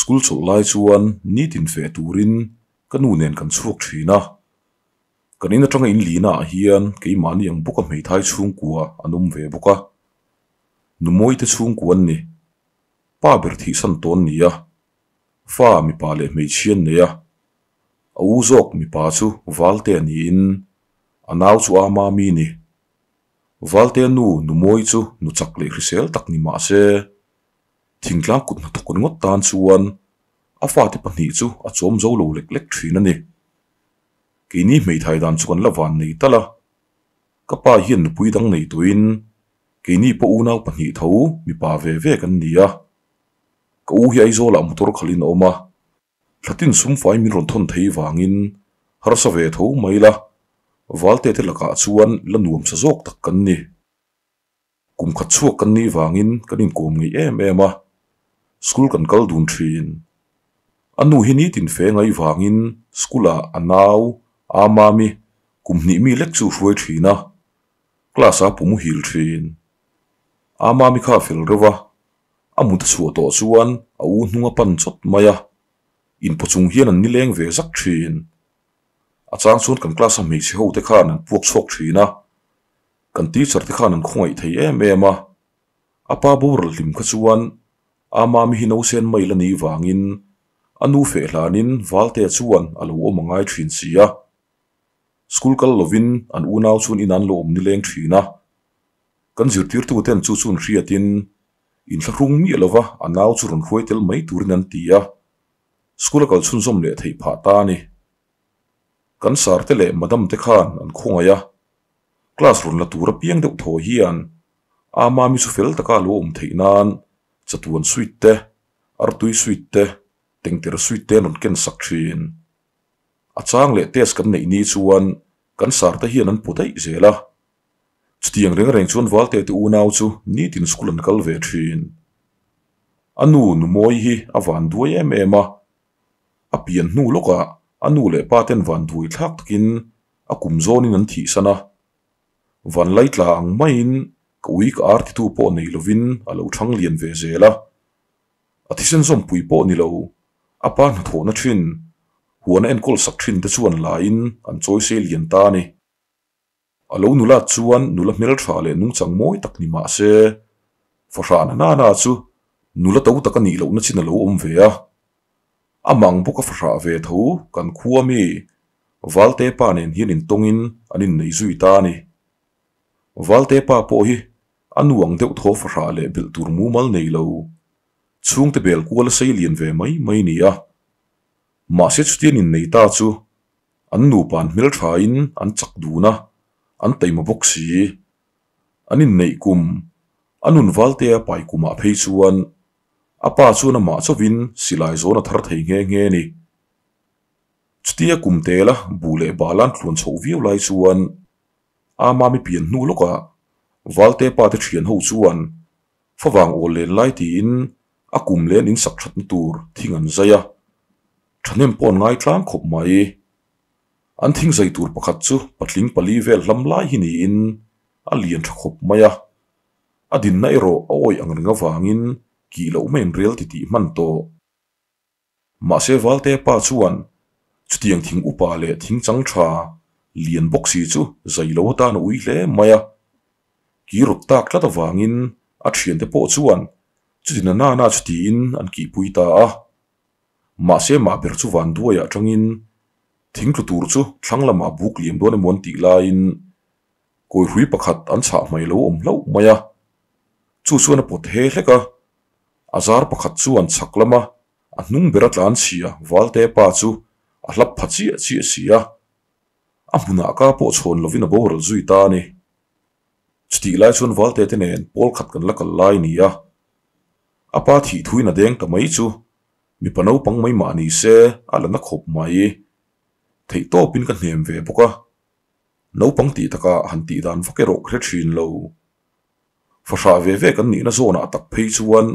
School chawlh lai chuan nitin feh turin ka nu nen kan chhuak thin a. Kan in atanga in lina ah hian keimahni ang bawka hmeithai chhungkua an awm ve bawk a. Numawi te chhungkua an ni. Pa ber thihsan tawn ni a. Fa mipa leh hmeichhia an nei a. A u zawk mipa chu Valtea niin a nau chu ama mi ni. Valtea nu Numawi chu nu chak leh hrisel tak ni mah se thingtlang kut hnathawk ringawt tan chuan a fate pahnih chu a chawm zo lo lek lek thin a ni. Keini hmeithai dan chu kan la van nei tal a, ka pa hian nupui dang nei tuin keini pawh unau pahnih tho mipa ve ve kan ni a. Ka u hi Aizawlah motor khalhin a awm a, Thlatin sumfai min rawn thawn thei vangin harsa ve tho mai la, Valte te lakah chuan la nuam sa zawk tak kan ni. Kum khat chhuak kan nih vangin kan inkawm ngei em em a, school kan kal dun thin. A nu hi nitin fe ngai vangin school ah a nau, a mami, kum hnih mi lek chu hruai thin a, class a pu muhil thin. A mami kha a fel reuh a, A mut a chhuah tawh chuan a u hnung a pan chawt mai a, inpaw chung hian an nileng ve zak thin. A chang chuan kan class a hmeichhe ho te khan an puak chhuak thin a, kan teacher te khan an khawngaih thei em em a. A pa boral hlim kha chuan a mami hi nausen mai la nih vangin a nu feh hlanin Valtea chuan a lo awm a ngai thin si a. School kal lovin an unau chuan in an lo awm nileng thin a. Kan zirtirtuten chu chun hriatin inthlahrung miah lova a nau chu rawn hruai tel mai turin an ti a, school a kal chhunzawm leh theih phah ta a ni. Kan sarte leh madam te khan an khawngaih a, class rawn la tur apiang deuh thaw hian a mami chu fel taka a lo awm theih nan chatuan sweet te, artui sweet te, tengter sweet te an rawn ken sak thin. A chang leh test kan neih ni chuan kan sarte hian an pu daih zel a. Chutiang reng reng chuan Valte te unau chu nitin school an kal ve thin. A nu Numawi hi a van duai em em a, a pian hnu lawkah a nu leh pa ten van duai thlak takin a kum zawnin an thihsan a. Van lai tla ang maiin ka ui ka ar titu pawh nei lovin a lo thang lian ve zel a. A thisen zawmpui pawh ni lo, a pa hnathawhna thin, huana enkawl sak thin te chuan laiin an chawi sei lian ta a ni. A lo nulat chuan nula hmeltha leh nungchang mawi tak ni mah se, fahrah na nana chu nula to tak a nih lohna chin a lo awm ve a. A mang bawk a fahrah ve tho kan khua mi Valte pa nen hian intawngin an innei zui ta a ni. Valte pa pawh hi a nu ang deuh thaw fahrah leh belh tur mumal nei lo, chhungte bel kual a sei lian ve mai mai ni a. Mahse chutian innei ta chu An nupa an hmelthain an chak dun a, an taima bawk si. An inneih kum, a nun Valtea pai kumah phei chuan a pa chuan amah chauhin silai zawn a thar thei nghe nghe a ni. Chutia kum tela buh leh bal an tluan chhoh viau lai chuan a mami pian hnu lawkah Valtea pa te thian ho chuan favang awl len lai tiin a kum len in sak thatna tur thing an zai a, thahnem pawh an ngai tlang khawp mai. An thing zai tur pakhat chu patling pali vel hlam lai hi niin a lian tha khawp mai a, a dinna erawh a awih ang reng avangin kih loh mai an rel titih hman tawh. Mahse Valte pa chuan chutiang thing upa leh thing chang tha lian bawk si chu zai lo atan a ui hle mai a. Ki rawt tak tlat avangin a thiante pawh chuan chutin a nana chu tiin an kihpui ta a. Mahse mah ber chu van duaiah atangin thing tlu tur chu thlang lamah buk liam dawn emaw an tih laiin kawihrui pakhat an chhah hmai lo awm hlauh mai a. Chu chuan a pawt he hlek a, A zar pakhat chuan chhak lama a hnung ber a tlan chhia Valte pa chu a hlap pha chiah chiah si a. A hmunah ka pawh chhawn lovin a boral zui ta a ni. Chutih lai chuan Valte te nen pawl khat kan la kal lai ni a. A pa thih thuin a deng ta mai chu mipa naupang mai mah ni se a la na khawp mai. Theih tawpin ka hnem ve bawk a. Naupang tih takah han tih dan vak erawh ka hre thin lo. Fahrah ve ve kan nihna zawnah tak phei chuan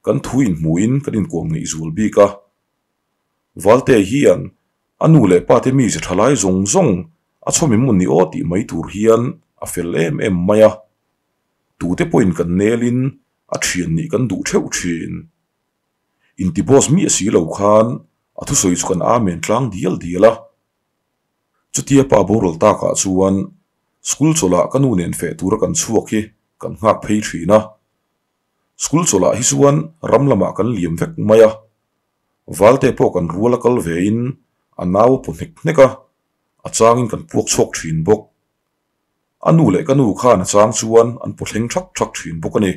kan thu inhmuhin kan inkuam ngeih zual bik a. Valte hian a nu leh pate mize tha lai zawng zawng a chhawm em ni aw tih mai tur hian a fel em em mai a. Tute pawhin kan nelin a thian nih kan duh theuh thin. Inti boss miah si lo khan a thusawi chu kan amen tlang dial dial a. Chutia pa boral takah chuan school chawlhah ka nu nen feh tura kan chhuak hi kan nghak phei thin a. School chawlhah hi chuan ram lamah kan liam vek mai a. Valte pawh kan rual a kal vein a nau a paw hnek hnek a, a changin kan puak chhuak thin bawk. A nu leh ka nu khan a chang chuan an paw thleng thak thak thin bawk a ni.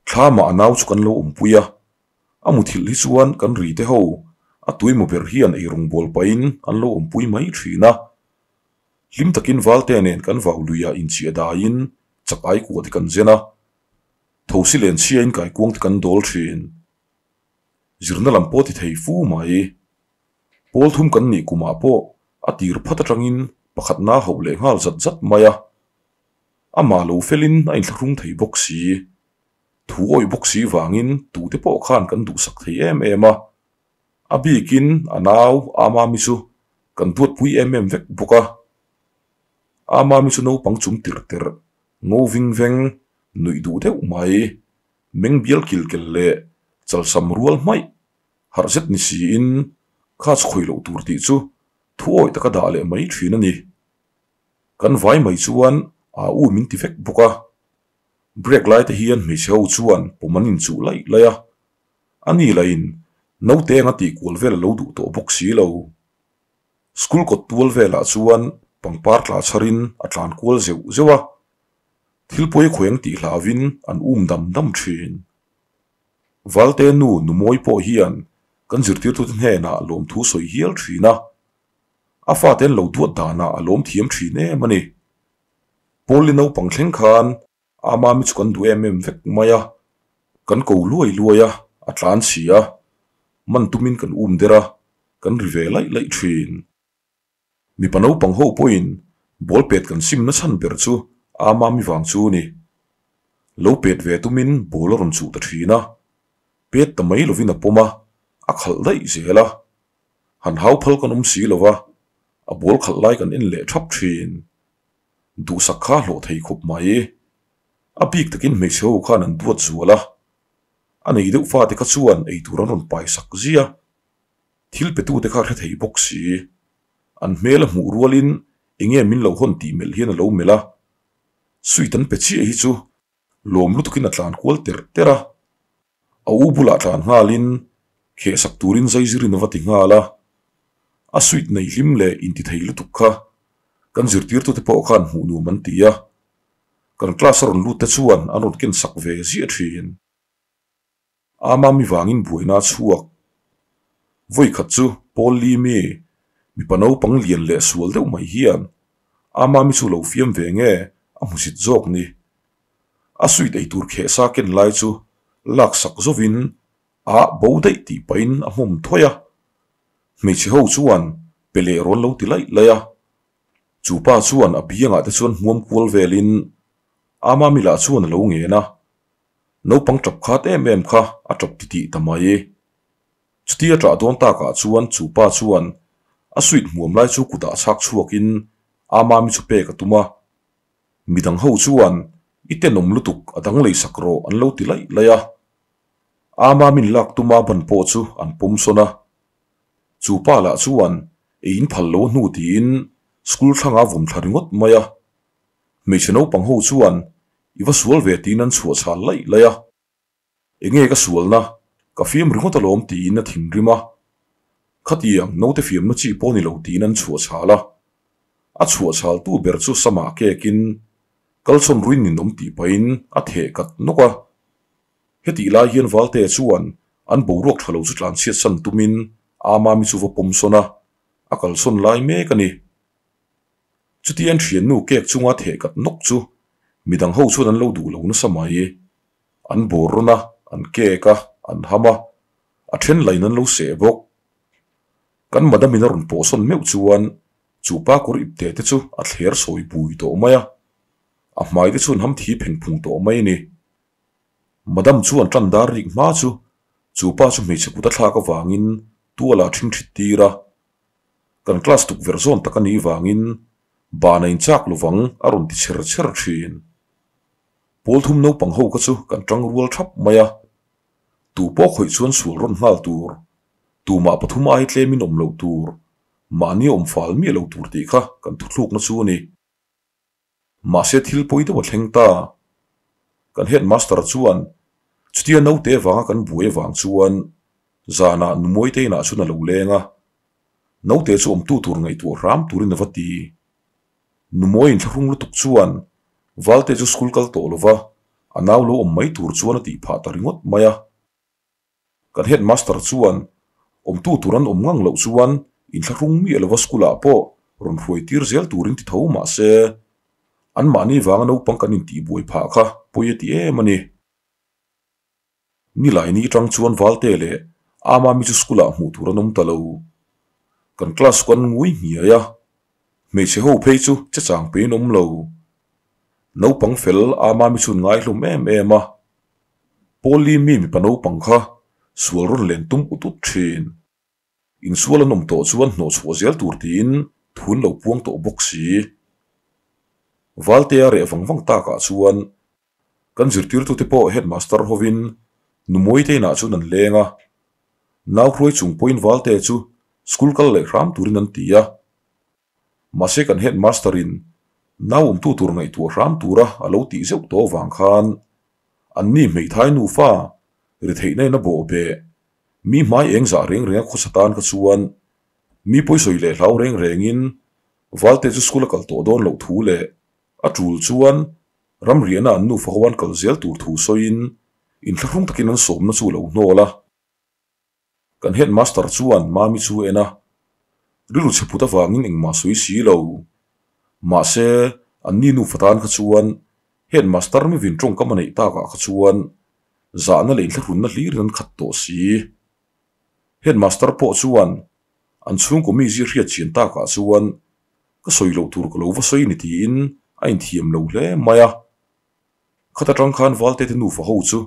Thlamah a nau chu kan lo awmpui a, a muthilh hi chuan kan ri te ho a tuimaw ber hian eirawng bawl pahin an lo awmpui mai thin a. Hlim takin Valte nen kan vau luiah inchiah daiin chak ai kuah te kan zen a, thosi len chhiain kaikuang te kan dawl thin. Zirna lam pawh ti thei fu mai. Pawl thum kan nih kumah pawh a tir phat atangin pakhatna hauh leh nghal zat zat mai a. Amah lo felin a inthlahrung thei bawk si. Thu awih bawk si vangin tute pawh khan kan duhsak thei em em a. A bikin a nau Amami chu kan duatpui em em vek bawk a. Amami chu naupang chum tirh terh, ngo ving veng, nuih duh deuh mai, meng bial kil kel leh chalsam rual hmaih harh zet ni siin kha chu khawih loh tur tih chu thu awih taka dah leh mai thin a ni. Kan vai mai chuan aa u min ti vek bawk a. Break lai te hian hmeichhe ho chuan pawm an inchuh laih laih a. A ni lahin naute anga tih kual vel a lo duh tawh bawk si lo. School kawt tual velah chuan pangpar tla chharin a tlan kual zeuh zeuh a. Thil pawi khawiang tih hlauvin an um dam dam thin. Valte nu Numawi pawh hian kan zirtirtute hnenah lawmthu sawi hial thin a. A fate an lo duat danah a lawm thiam thin em a ni. Paul-i naupang thleng khan a mami chu kan duh em em vek mai a, kan ko luai luai a, a tlan si a, man tumin kan um der a, kan ri ve laih laih thin. Mipa naupang ho pawhin ball pet kan sim na chhan ber chu a mami vang chu ni. Lo pet ve tumin ball a rawn chuh ta thin a, pet ta mai lovin a pawm a, a khalh daih zel a. Han hau phal kan awm si lo va, a ball khalh lai kan en leh thap thin. Duhsak kha hlawh thei khawp mai. A bik takin hmeichhe ho khan an duat zual a, a nei deuh fate kha chuan eitur an rawn pai sak zia. Thil petute kha hre thei bawk si. An hmel a hmuh rualin enge min lo hawn tih melh hian a lo melh a. Sweet an pe chiah hi chu lawm lutukin a tlan kual terh terh a. A u bulah tlan nghalin khehsak turin zaizirin a va ti nghal a. A sweet nei hlim leh inti thei lutuk kha kan zirtirtute pawh khan hmuh nuam an ti a. Kan class a rawn lut te chuan an rawn ken sak ve ziah thin. Ama mi vangin buaina a chhuak. Vawi khat chu Paul Lee mi, mipa naupang lian leh sual deuh mai hian Ama mi chu lo fiam ve nge a hmusit zawk ni. A suit ei tur kheh sa ken lai chu lak sak zovin a bo daih tih pahin a hmawm thuai a. Hmeichhe ho chuan pe leh rawn lo ti laih laih a. Chu pa chuan a biangah te chuan hmuam kual velin Ama mi lah chuan a lo ngen a. Naupang tap khat em em kha a tap titih ta mai. Chutia tah dawn takah chuan chu pa chuan a suit hmuam lai chu kutah chhak chhuakin Ama mi chu pek a tum a. Midang ho chuan i tenawm lutuk a dang lei sak rawh an lo ti laih laih a. Ama min lak tuma ban pawh chu an pawm sawn a. Chu pa lah chuan ei in phal lo a hnu tiin school thlangah a vawm thla ringawt mai a. Hmeichhe naupang ho chuan i va sual ve tiin an chhuah chhal laih laih a. Enge ka sualna, ka fiam ringawt alawm tiin a thinrim a. Khatiang naute fiamna chi pawh ni lo tiin an chhuah chhal a. A chhuah chhaltu ber chu samah kekin kalsawn ruin ninawm tih pahin a theh kat nawk a. Hetih lai hian Valte chuan an boruak tha lo chu tlanchhiat san tumin Amami chu va pawm sawn a, a kalsawn lai mek a ni. Chutiang thiannu cake chunga theh kat nawk chu midang ho chuan an lo duh lo nasa mai. An bawr rawn a, an cake a, an ham a, a then lain an lo seh bawk. Kan madam in a rawn pawhsawn meuh chuan chu pa kawr ip teh te chu a thler sawi bui tawh mai a, a hmai te chu an ham thi phen phung tawh mai a ni. Madam chuan tan dar rik hma chu chu pa chu hmeichhe kut a thlak avangin tualah a ṭhingṭhit tir a. Kan class tukverh zawn tak a nih vangin ban a inchak lovang a rawn ti chher chher thin. Pawl thum naupang ho kha chu kan tang rual thap mai a. Tu pawh khawih chuan sual rawn nghal tur, tumah pathum ai tlemin awm loh tur, mahni awm fal miah lo tur tih kha kan thuthlukna chu a ni. Mahse thil pawi deuh a thleng ta. Kan headmaster chuan chutia naute vanga kan buai avang chuan zanah Numuaite inah chuan a lo leng a, naute chu awmtu tur ngaihtuah hram turin a va ti. Numuai inthlahrung lutuk chuan Valte chu school kal tawh lova a nau lo awm mai tur chuan a tih phah ta ringawt mai a. Kan headmaster chuan awmtu tur an awm ngang loh chuan inthlahrung miah lova school ah pawh rawn hruai tir zel turin ti tho mah se, anmahni vanga naupang kan intihbuai phah kha pawi a ti em a ni. Nilaini atang chuan Valte leh Amami chu school ah hmuh tur an awm ta lo. Kan class chu kan ngui hniai a, hmeichhe ho phei chu che chang pein awm lo. Naupang fel Amami chu an ngaihlawm em em a. Paul-i mi mipa naupang kha sual rawn len tum ut ut thin. Insual an awm tawh chuan hnawhchhuah zel tur tiin thun lo puang tawh bawk si. Valtea reh vang vang takah chuan kan zirtirtute pawh headmaster hovin Numawite inah chuan an leng a. Nau hruai chung pawhin Valtea chu school kal leh hram turin an ti a. Mahse kan headmaster-in nau awmtu tur ngaihtuah hram tura a lo tih zeuh tawh avang khan anni hmeithai nufa ri theihna in a bawh beh mi hmai eng zah reng renga khawsa tan kha chuan mi pawisawi leh hlau reng rengin Valte chu school a kal tawh dawn loh thu leh a tul chuan ramriahna an nufa ho an kal zel tur thu sawiin inthlahrung takin an sawmna chu a lo hnawl a. Kan headmaster chuan Mami chu a en a, rilru chhe put avangin engmah sawi si lo. Mahse, anni nufa tan kha chuan headmaster mi vin tawngkam a neih takah kha chuan zahna leh inthlahrunna hlirin an khat tawh si. Headmaster pawh chuan an chhungkaw mi zir hriat chian takah chuan ka sawi loh tur ka lo va sawi ni tiin a inthiam lo hle mai a. Khat atang khan Valte te nufa ho chu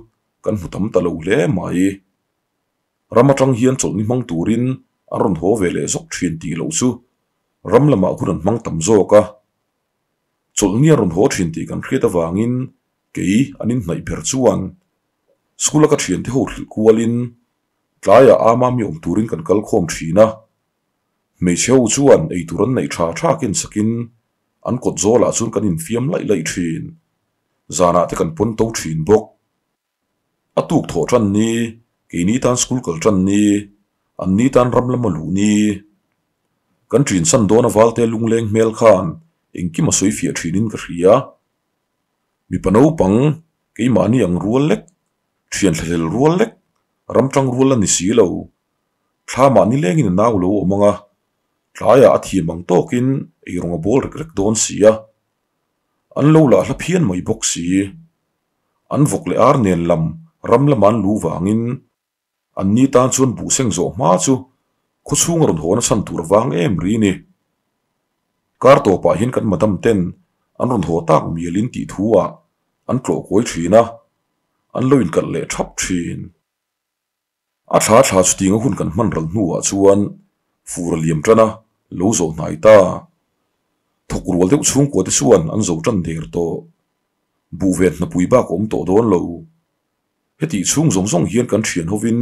kan hmu tam ta lo hle mai. Ram atang hian chawlhni hmang turin an rawn haw ve leh zawk thin tih loh chu ram lamah hun an hmang tam zawk a. Chawlhni an rawn haw thin tih kan hriat avangin kei an inhnaih ber chuan school a ka thiante ho hrilh kualin tlaiah ama mi awm turin kan kal khawm thin a. Hmeichhe ho chuan eitur an neih tha tha kensakin an kawt zawlah chuan kan infiam laih laih thin. Zanah te kan pawn to thin bawk. A tuk thawh tan ni, keini tan school kal tan ni, an ni tan ram lama luh ni. Kan ṭin san dawn a valte lungleng hmel khan engkim a sawi fiah ṭhinin ka hria. Mipa naupang, keimahni ang rual lek, ṭhian thlahlel rual lek, ram ṭang rual la ni si lo. Thla mahni lengin a nau lo awm ang a, tlaiah a thiam ang tawkin eirawng a bawl rek rek dawn si a. An lo lah hla phian mai bawk si. An vawk leh ar nen lam ram lama an lu vangin an ni tan chuan buh seng zawh hma chu khawchhung a rawn hawn a chhan tur vang em ri ni. Kar tawpah hian kan madam ten an rawn haw tak mialin tih thu ah an tlawh kawi thin a, an lo inkalh leh thap thin. A thla thla chutinga hun kan hman ral hnuah chuan fur a liam tan a, lo zawh hnai ta. Thawk rual deuh chhungkua te chuan an zo tan der tawh. Buh ven hnapui bak a awm tawh dawn lo. Hetih chhung zawng zawng hian kan thian hovin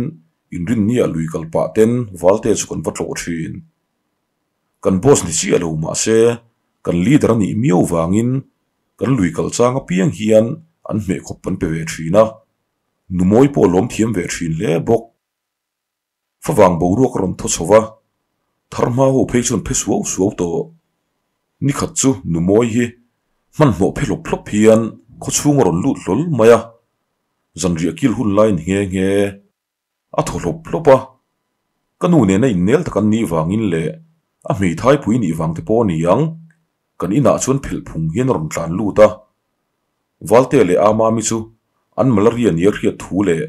inrinnia lui kal pah ten Valte chu kan va tlawh thin. Kan boss ni chiah lo mahse kan leader a nih miau vangin kan lui kal chang apiang hian an hmeh khawp kan pe ve thin a. Numawi pawh a lawm thiam ve thin hle bawk. Favang boruak a rawn thaw chho va, thar hma ho phei chuan phe suau suau tawh. Nikhat chu Numawi hi hmanhmawh phe hlawp hlawp hian khawchhung a rawn lut hlawl mai a, zanriah kil hun lai ni nghe nghe. A thaw hlawp hlawp a, ka nu nena innel tak an nih vangin leh a hmeithai pui nih vang te pawh a ni ang, kan inah chuan phelh phung hian a rawn tlan lut a. Valte leh Amami chu an malaria nia hriat thu leh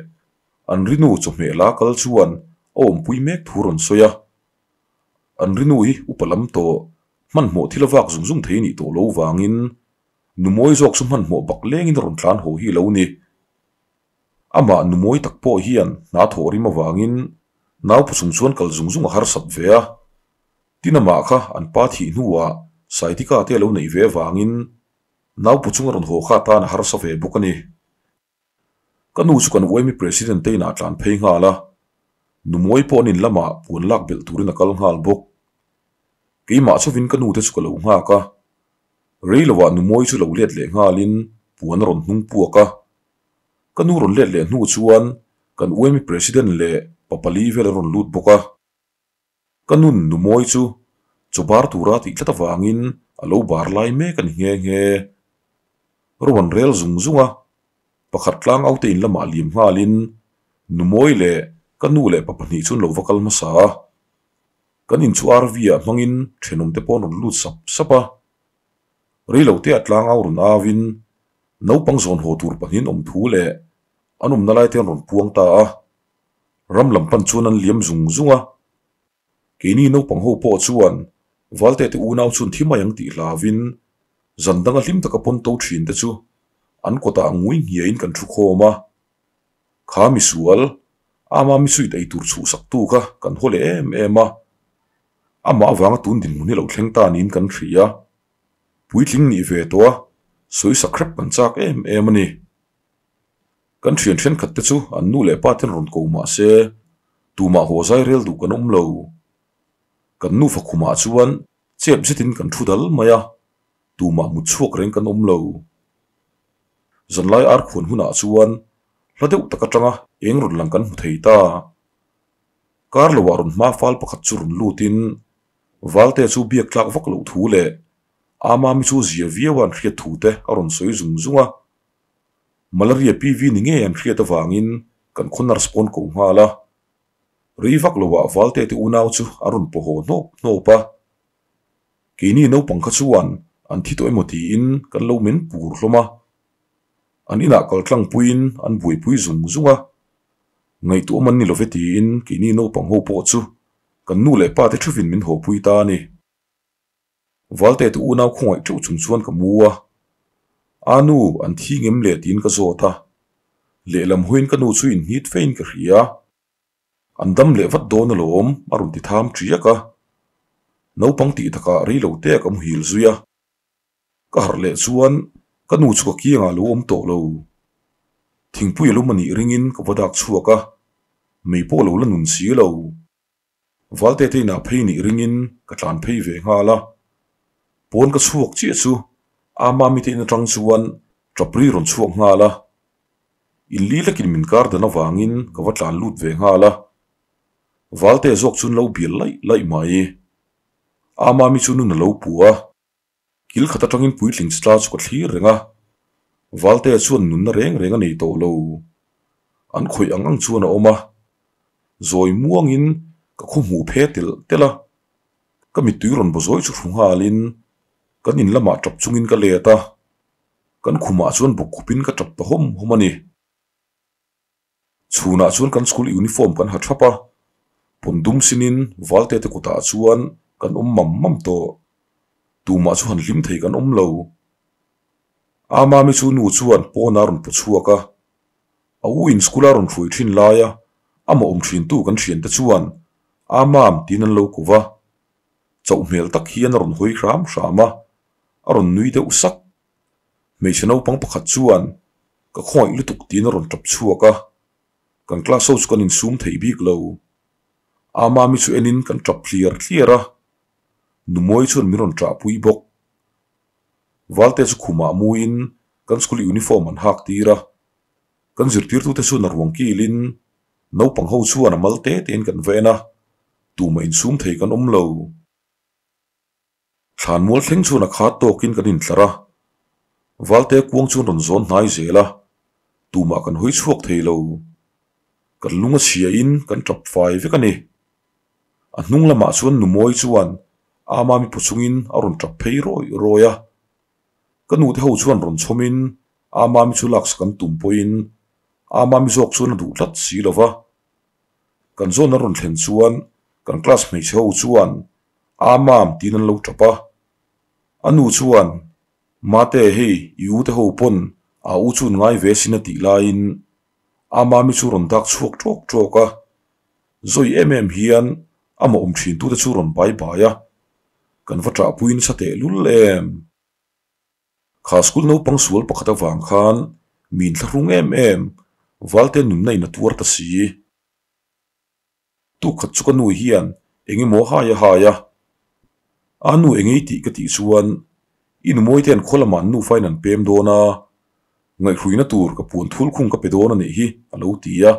an rinu chawhmeh la kal chuan a awmpui mek thu rawn sawi a. An rinu hi upa lam tawh hmanhmawh thil a vak zung zung thei nih tawh lo vangin numawi zawk chu hmanhmawh bak lengin a rawn tlan haw hi lo ni. Amah numawi tak pawh hian hna thawh rim avangin naupu chung chuan kal zung zung a harsat ve a. Tin amah kha an pa thih hnuah Saitika te a lo neih ve avangin naupu chung a rawn haw kha tan a harsa ve bawk a ni. Ka nu chu kan yma President te inah a tlan phei nghal a, Numawi pawh an in lamah puan lak belh turin a kal nghal bawk. Keimah chauhin ka nu te chu ka lo nghak a, rei lovah Numawi chu lo let leh nghalin puan a rawn hnung puak a. Ka nu rawn let leh hnu chuan kan yma President leh pa pali vel an rawn lut bawk a. Ka nun Numawi chu chaw bar tura tih tlat avangin a lo bar lai mek a ni nghe nghe. Ro an rel zung zung a, pakhat tlang aute in lamah liam nghalin Numawi leh ka nu leh pa pahnih chu an lo va kal hmasa a. Kan in chu RV ah hmangin thenawmte pawh an rawn lut sap sap a. Reilote ah tlang au rawn auin naupang zawn haw tur pahnihin awm thu leh an awmna laite an rawn puang ta a. Ram lam pan chuan an liam zung zung a. Keini naupang ho pawh chuan Valte te unau chuan thi mai ang tih hlauvin zan danga hlim taka pawn to thin te chu an kawtah ngui nghiain kan thu khawm a. Kha misual, ama misuit ei tur chhuhsak tu kha kan haw leh em em a. Amah avanga tun dinhmun hi lo thleng ta niin kan hria. Puitling nih ve tawh a, sawisak hrep kan chak em em a ni. Kan thian thenkhat te chu an nu leh pa ten rawn ko mah se, tumah haw zai rel duh kan awm lo. Kan nufa khumah chuan chep zetin kan thu dal mai a, tumah mut chhuak reng kan awm lo. Zanlai ar khuan hunah chuan hla deuh tak atanga eng rawn lang kan hmu thei ta. Kar loah rawn hma fal pakhat chu rawn lutin Valte chu biak tlak vak loh thu leh Amami chu zia viau a an hriat thu te a rawn sawi zung zung a. Malaria PV ni ngei an hriat avangin kan khaw nurse pawn ko nghal a. Rei vak loah Valte te unau chu a rawn paw haw hnawp hnawp a. Keini naupang kha chuan an thi tawh emaw tiin kan lo men pur hlawm a. An inah kal tlangpuiin an buaipui zung zung a. Ngaihtuah an ni love tiin keini naupang ho pawh chu kan nu leh pa te thuvin min hawpui ta a ni. Valte te unau khawngaih teuh chung chuan ka mu a, A nu, an thi ngem le tiin ka zawt a, lehlam hawiin ka nu chu inhnit fein ka hria. An dam leh vat dawn alawm a rawn ti tham tiak a, naupang tih takah rei lo te ka muhil zui a. Ka harh leh chuan ka nu chu ka kiangah lo awm tawh lo. Thingpui a lum a nih ringin ka va dak chhuak a, mei pawh lo la nun si lo. Valte te inah phei nih ringin ka tlan phei ve nghal a. Pawn ka chhuak chiah chu ama mite in atang chuan ṭapri rawn chhuak nghal a. Inli lekin min kar dan avangin ka va tlan lut ve nghal a. Valte zawk chuan lo bial laih laih mai. Ama mi chu nun a lo pu a. Kil khat atangin puitling chitla chu ka thlir reng a, Valtea chuan nunna reng reng a nei tawh lo. An khawih ang ang chuan a awm a, zawi muangin ka khaw hmuh phe telh telh a, ka mittui rawn baw zawi chu hru nghalin kan in lamah tap chungin ka let a, kan khumah chuan bawk khupin ka tap ta hawm hawm a ni. Chhunah chuan kan school uniform kan ha thap a, pawn dum sinin Valte te kutah chuan kan awm mam mam tawh. Tumah chu han hlim thei kan awm lo. A mami chu nu chuan pawnah a rawn paw chhuak a, a u in school a rawn hruai thin laia amah awm thintu kan thiante chuan A mam tiin an lo ko va. Chauh hmel tak hian a rawn hawi hram hram a, a rawn nui deuh sak. Hmeichhe naupang pakhat chuan ka khawngaih lutuk tiin a rawn tap chhuak a, kan class ho chu kan insum thei bik lo. Amami chu enin kan tap hliar hliar a, Numawi chuan min rawn ṭahpui bawk. Valte chu khumah muin kan school uniform an hak tir a, kan zirtirtute chuan a ruang kilin naupang ho chuan a mal te tein kan va en a, tumah insum thei kan awm lo. Thlanmual thleng chuan a khat tawkin kan intlar a, Valte kuang chuan rawn zawn hnai zel a, tumah kan hawi chhuak thei lo. Kan lung a chhiain kan tap fai vek a ni. A hnung lamah chuan Numawi chuan ama mipu chungin a rawn tap phei rawi rawi a. Ka nute ho chuan rawn chhawmin ama mi chu laksak an tum pawhin ama mi zawk chuan a duh tlat si lo va. Kan zawn an rawn thlen chuan kan class hmeichhe ho chuan A mam tiin an lo tap a. A nu chuan, Mate, hei i u te ho pawn a u chu an ngai ve sin a tih laiin a mami chu rawn dak chhuak tawk tawk a. Zawi em em hian amah awm thin tute chu rawn bai bai a. Kan va ṭahpui nasa tehlul em? Kha school naupang sual pakhat avang khan min thlahrung em em. Valte nunna in a tuar ta si. Tuk khat chu ka nu hian eng emaw hai a hai a. A nu eng ei tih ka tih chuan i nu mawi te an khaw lamah an nufa in an pem dawn a, ngaihhruina tur ka puan thul khung ka pe dawn a nih hi a lo ti a.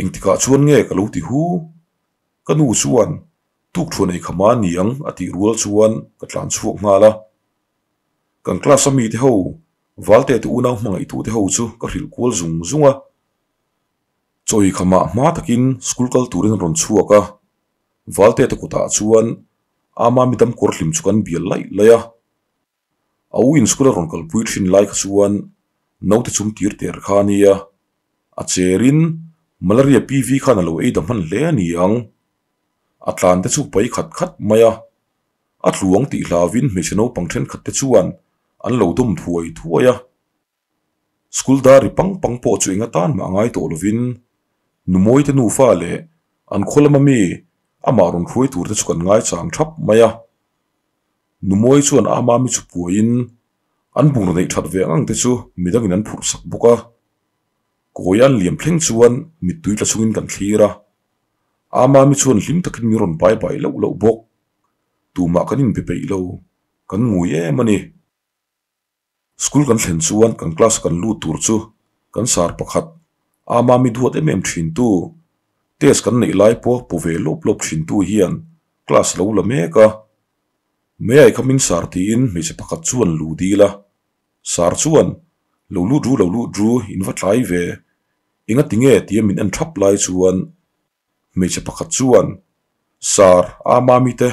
Engtikah chuan nge ka lo ti hu? Ka nu chuan tuk thuan ei kha ma niang a tih rual chuan ka tlan chhuak nghal a. Kan class a mite ho, Valte te unau hmangaihtu te ho chu ka hrilh kual zung zung a. Chawi khamah hma takin school kal turin a rawn chhuak a, Valte te kutah chuan ama mi dam kawr hlim chu kan bial laih laih a. A u in school a rawn kalpui thin lai kha chuan naute chum tir ter kha a nia, a cherin malaria PV khan a lo ei da hman hle a ni ang. A tlan te chu pai khat khat mai a, a tluang tih hlauvin hmeichhe naupang thenkhat te chuan an lo dawm thuai thuai a. School dar ri pang pang pawh chu eng atan mah ngai tawh lovin Numawi te nufa leh an khaw lama mi amah rawn hruai tur te chu kan ngaichang thap mai a. Numawi chuan a ama mi chu puaiin an bungraw neih that ve ang ang te chu midangin an phurh sak bawk a. Kawi an liam thleng chuan mittui tla chungin kan thlir a. A ama mi chuan hlim takin min rawn bai bai loh loh bawk. Tumah kan inbe peih lo, kan ngui em a ni. School kan thlen chuan kan class kan lut tur chu kan sar pakhat ama mi duat em em thin tu, test kan neih lai pawh pu ve lawp lawp thin tu hian class lo la mek a. May I come in sar tiin hmeichhe pakhat chuan lu dil a. Sar chuan lo lut ru lo lut ru in va tlai ve, engati nge tia min en thap lai chuan hmeichhe pakhat chuan Sar ama mi te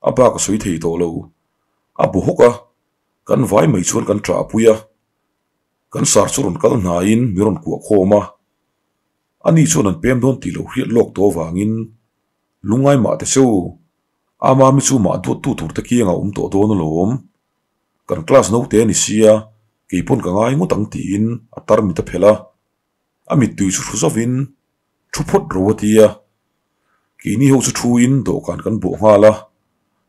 A bak a sawi thei tawh lo. A bu hawk a, kan vai mai chuan kan ṭah pui a. Kan sar chu rawn kal hnaiin min rawn kuah khawm a. Ani chuan an pem dawn tih lo hriat lawk tawh avangin lungngai mah te cheu, ama mi chu mah duattu tur te kiangah awm tawh dawn alawm. Kan class naute a ni sia, keipawn ka ngai ngawt ang tiin a tarmit a phelh a. A mittui chu hru zovin thu phawt ro a ti a. Keini ho chu thuin dawhkan kan bawh nghal a,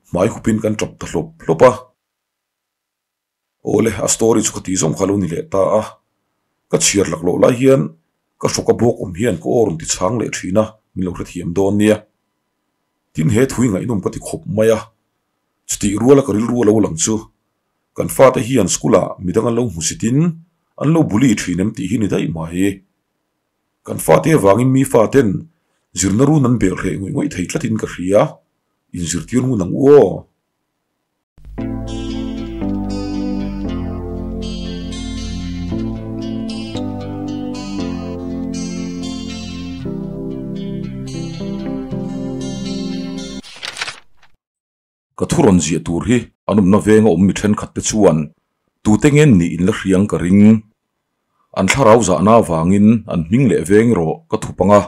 hmai hupin kan tap ta hlawp hlawp a. Awle, a story chu ka tih zawng kha lo ni leh ta a. Ka chhiar lak loh lai hian ka hrawk a bawk awm hian ka aw rawn ti chhang leh thin a, min lo hrethiam dawn nia. Tin he thui ngaihnawm ka ti khawp mai a, chutih ruala ka rilru a lo lang chu kan fate hian school ah midang an lo hmusitin an lo bully thin em tih hi ni daih mai. Kan fate avangin mi faten zirna run an bel hreh ngawih ngawih thei tlatin ka hria, inzirtir ngun ang u aw. Ka thu rawn ziah tur hi an awmna venga awm mi thenkhat te chuan tute ngen nih in la hriang ka ring. An thlarau zahna avangin an hming leh veng erawh ka thup ang a,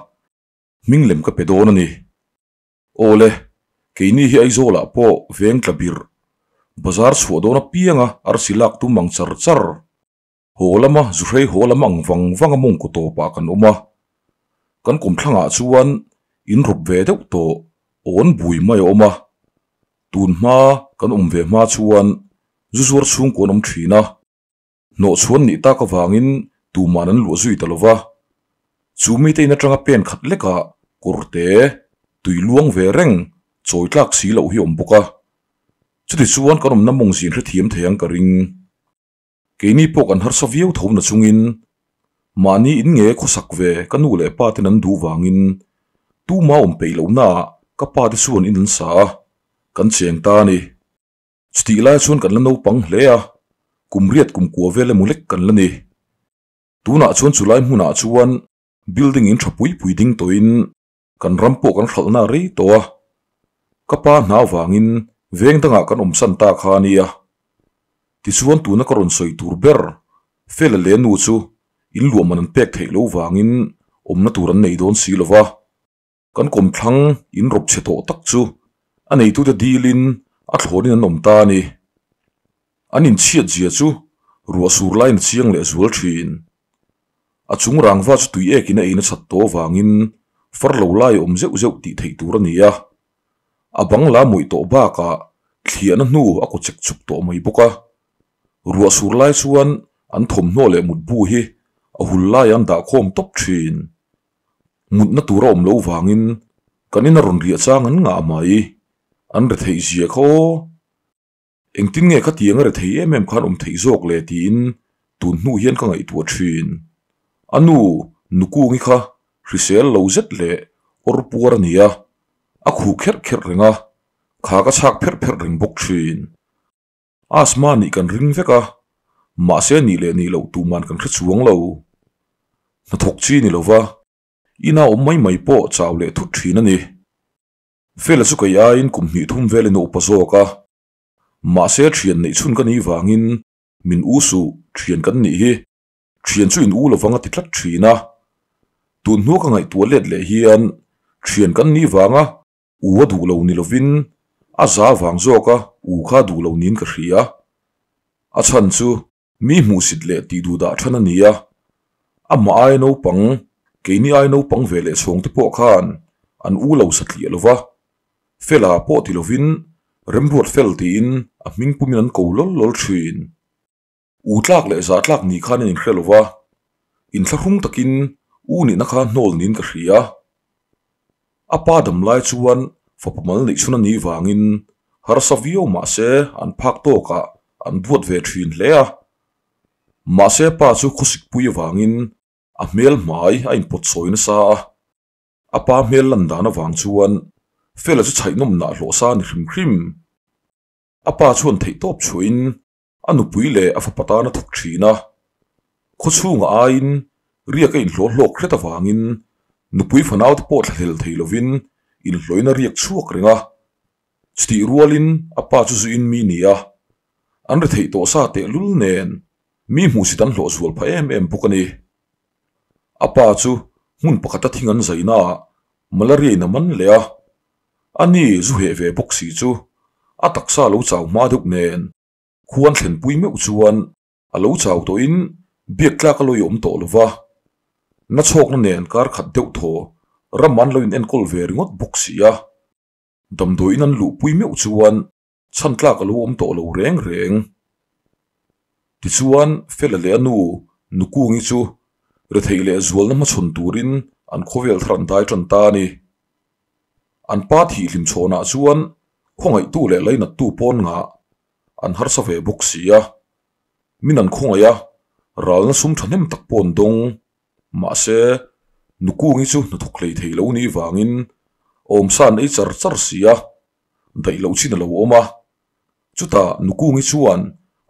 hming lem ka pe dawn a ni. Awle, keini hi Aizawlah pawh veng tla birh, bazar chhuah dawn apianga arsi lak tum ang char char. Haw lama zuhrei haw lam ang vang vang a mawngkaw tawpah kan awm a, kan kawmthlangah chuan in rawp ve deuh tawh awn bui mai a awm a, tun hma kan awm ve hma chuan zu zuar chhungkaw an awm thin a, hnawh chhuan nih tak avangin tuman an luah zui ta lo va, chu mite in atanga pen khat lekah kawrte tui luang ve reng chawi tlak si loh hi a awm bawk a, chuti chuan kan awmna mawng zin hrethiam thei ang ka ring. Keini pawh kan harsa viau tho na chungin mahni in nge khawsak ve ka nu leh pa ten an duh vangin tuma awm peih lohnaah ka pa te chuan in an sa a, kan cheng ta a ni. Chutih lai chuan kan la naupang hle a, kum riat kum kua vel emaw lek kan la ni. Tunah chuan chulai hmunah chuan building in tha pui pui ding tawhin kan ram pawh kan hralhna a rei tawh a, ka pa hna avangin veng dangah kan awmsan ta kha a nia. Tichuan tuna ka rawn sawi tur ber Fela leh nu chu in luahman an pek theih loh vangin awmna tur an nei dawn si lo va, kan kawmthlang in rawp chhe tawh tak chu a neitute dilin a thlawnin an awm ta a ni. An inchhiat zia chu ruah sur laiin a chiang leh zual thin. A chung rangva chu tui ekin a ei nachat tawh avangin far lo lai a awm zeuh zeuh tih theih tur a ni a. A bang la mawih tawh bakah thliahna hnu a kaw chek chuk tawh mai bawk a. Ruah sur lai chuan an thawmhnaw leh mutbu hi a hul laiah an dah khawm tawp thin. Mutna tur a awm loh vangin kan ina rawn riah chang an ngah mai. An re theih zia kha aw. Engtin nge khatiang a re thei em em khan awm theih zawk le tiin tun hnu hian ka ngaihtuah thin. A nu Nukungi kha hrisel lo zet leh awr puar a ni a, a khuh kherh kherh reng a, kha ka chhak pherh pherh reng bawk thin. Asthma nih kan ring vek a, mahse nih leh nih loh tuman kan hre chuang lo. Hnathawk chi ni lova, ina awm mai mai pawh chau leh thut thin a ni. Fela chu kei aiin kum hnih thum velin a upa zawk a, mahse thian neih chhun ka nih vangin min u suh thian kan nih hi thian chu in u lovang a ti tlat thin a. Tun hnu ka ngaihtuah let leh hian thian kan nih vanga U a duh lo ni lovin a za vang zawk a u kha duh lo niin ka hria. A chhan chu mi hmuhsit leh tih duh dah than a ni a. Amah ai naupang, keini ai naupang ve leh chhawng te pawh khan an u lo satliah lo va. Fela pawh ti lovin Remruat Fel tiin a hming pumin an ko lawl lawl thin. U tlak leh za tlak ni khan an inhre lo va, inthlahrung takin u nihna kha hnawl niin ka hria. A pa dam lai chuan fapa mal neih chhun a nih vangin harsa viau mah se an phak tawkah an buat ve thin hle a. Mahse pa chu khawsikpui avangin a hmel hmai a inpawt sawi nasa a. A pa hmel lan dan avang chuan Fela chu chhaihnawm nah hlawh sa a ni hrim hrim. A pa chuan theihtawp chhuahin A nupui leh a fapa tan a thawk thin a, khawchhungah aiin riak a inhlawh hlawk hret avangin nupui fanaute pawh thlahlel thei lovin inhlawhin a riak chhuak reng a. Chutih rualin a pa chu zuin mi ni a, an ri theih tawh sa tehlul nen mi hmuhsit an hlawh zual phah em em bawk a ni. A pa chu hmun pakhata thing an zainaah malaria in a man leh a, ani zu heh ve bawk si chu a taksa lo chau hma deuh nen Khuan thlenpui meuh chuan a lo chau tawhin biak tlak a lo i awm tawh lo va, na chhawkna nen kar khat deuh thaw ram an lo in enkawl ve ringawt bawk si a, damdawiin an luhpui meuh chuan chhan tlak a lo awm tawh lo reng reng. Tichuan Fela leh a nu Nukungi chu retheih leh zualna hmachhawn turin an khawvel thar an dai tan ta a ni. An pa thihhlim chhawnah chuan khawngaihtu leh lainattu pawn ngah an harsa ve bawk si a, min an khawngaih a, ralna sum thahnem tak pawh an dawng. Mahse, Nukungi chu hnathawk hlei thei lo nih vangin awmsa an ei char char si a, daih loh chin a lo awm a. Chutah Nukungi chuan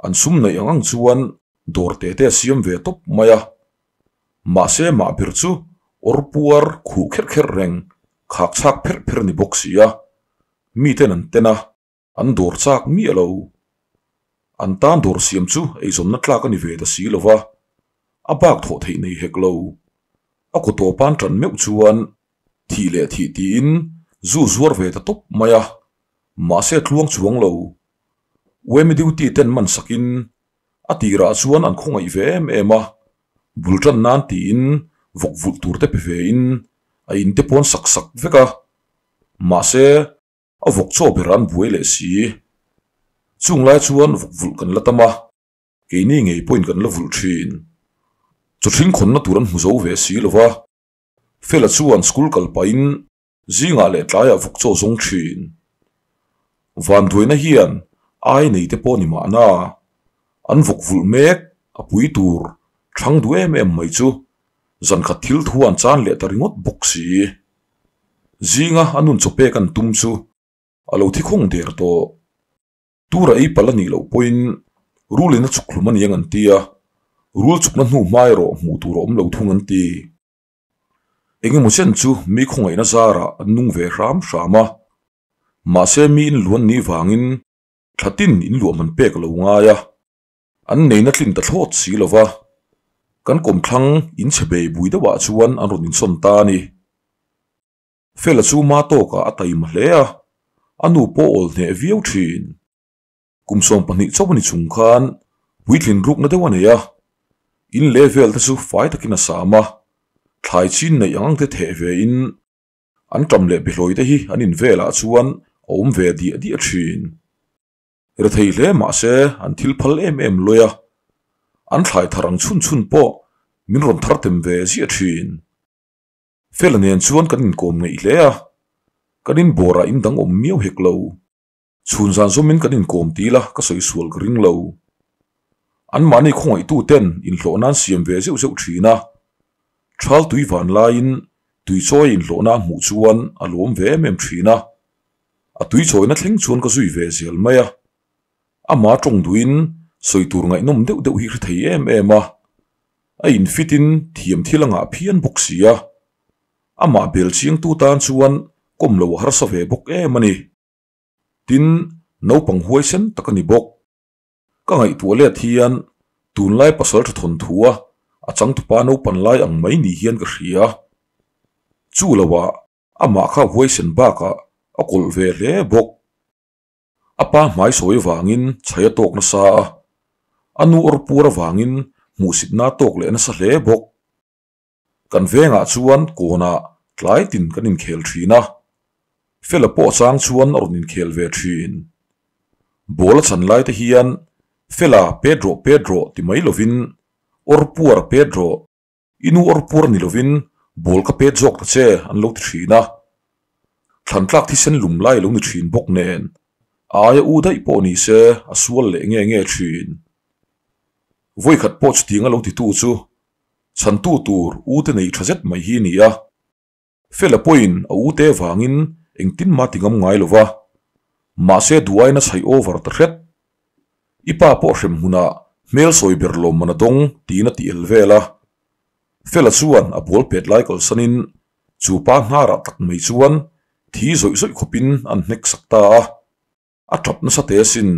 an sum neih ang ang chuan dawr te te a siam ve tawp mai a. Mahse mah ber chu awr puar khuh kherh kherh reng, khak chhak pherh pherh a ni bawk si a, miten an ten a, an dawr chak miah lo. An tan dawr siam chu eizawnna tlak a ni ve ta si lo va, a bak thawh theih nei hek lo. A kaw tawp an tan meuh chuan thih leh thih tiin zu zuar ve ta tawp mai a, mahse tluang chuang lo. Uemi duty ten man sakin A tirah chuan an khawngaih ve em em a, bul tan nan tiin vawk vulh tur te pe ve in a in te pawn sak sak vek a, mahse a vawk chaw ber an buai leh si. Chung lai chuan vawk vulh kan la tam a, keini ngei pawhin kan la vulh thin. Chaw hring khawnna tur an hmu zo ve si lo va, Fela chuan school kal pahin Zingah leh tlaiah vawk chaw zawng thin. Vanduaina hian ai nei te pawh ni mahna, an vawk vulh mek a pui tur thang duh em em mai chu zankhat thil thu an chan leh ta ringawt bawk si. Zinga a nun chaw pek an tum chu a lo thi khawng der tawh. Tura ei palh a nih loh pawhin rulin a chuk hlum a niang an ti a, rul chukna hnu hma erawh hmuh tur a awm lo thung an ti. Engemaw chen chu mi khawngaihna zarah an nung ve hram hram a, mahse mi in luan nih vangin thla tin in luah man pek a lo ngai a, an neina tlin ta thlawt si lo va, kan kawmthlang in chhe bei bui deuhah chuan an rawn insawn ta a ni. Fela chu ma tawkah a taima hle a, a nu pawh awl hneh viau thin. Kum 12 chauh a ni chung khan puitlin rukna deuh a nei a, in leh vel te chu fai takin a sam a, thlai chin neih ang ang te theh ve in an ṭam leh behlawi te hi an in velah chuan a awm ve diah diah thin. Rethei hle mah se an thil phal em em lawi a, an thlai thar ang chhun chhun pawh. Min rawn thar tem ve ziah thin. Fela nen chuan kan inkawm ngeih hle a, kan inbawrah in dang awm miau hek lo. Chhun zan zawmin kan inkawm til a, ka sawi sual ka ring lo. Anmahni khawngaihtu ten inhlawh nan siam ve zeuh zeuh thin a, thal tui van laiin tui chawi inhlawhna a hmuh chuan a lawm ve em em thin a. A tui chawina thleng chuan ka zui ve zel mai a. Ama tawng duhin sawi tur ngaihnawm deuh deuh hi hre thei em em a. A infit in thiam thil a ngah phian bawk si a. Amah bel chiangtu tan chuan kawm lo a harsa ve bawk em a ni. Tin, naupang huaisen tak a ni bawk. Ka ngaihtuah let hian tunlai pasal tha thawnthu a a changtupa naupan lai ang mai ni hian ka hria. Chu loah amah kha huaisen bakah a kawlh ve hle bawk. A pa hmai sawi avangin chhai a tawk nasa a, a nu awr puar avangin hmuhsitna a tawk leh nasa hle bawk. Kan vengah chuan kawnah tlai tin kan inkhel thin a, Fela pawh chang chuan a rawn inkhel ve thin. Ball a chan lai te hian Fela pet rawh pet rawh ti mai lovin awr puar pet rawh, i nu awr puar ni lovin ball ka pet zawk ta che an lo ti thin a. Thlan tlak thisen lum lai lo ni thin bawk nen a aia u daih pawh ni se a sual leh nge nge thin. Vawikhat pawh chutiang a lo titu chu Chhantu tur u te nei tha zet mai hi a ni a. Fela pawhin a u te vangin engtin mah ti ngam ngai lo va. Mahse duaina chhaih over ta hret. I pa pawh hrem hmunah hmel sawi ber lawmman a dawng tiin a ti el vel a. Fela chuan a bawl pet lai kalsanin chu pa hnarah tak mai chuan thi zawih zawih khawpin an hnek sak ta a. A tap nasa teh asin.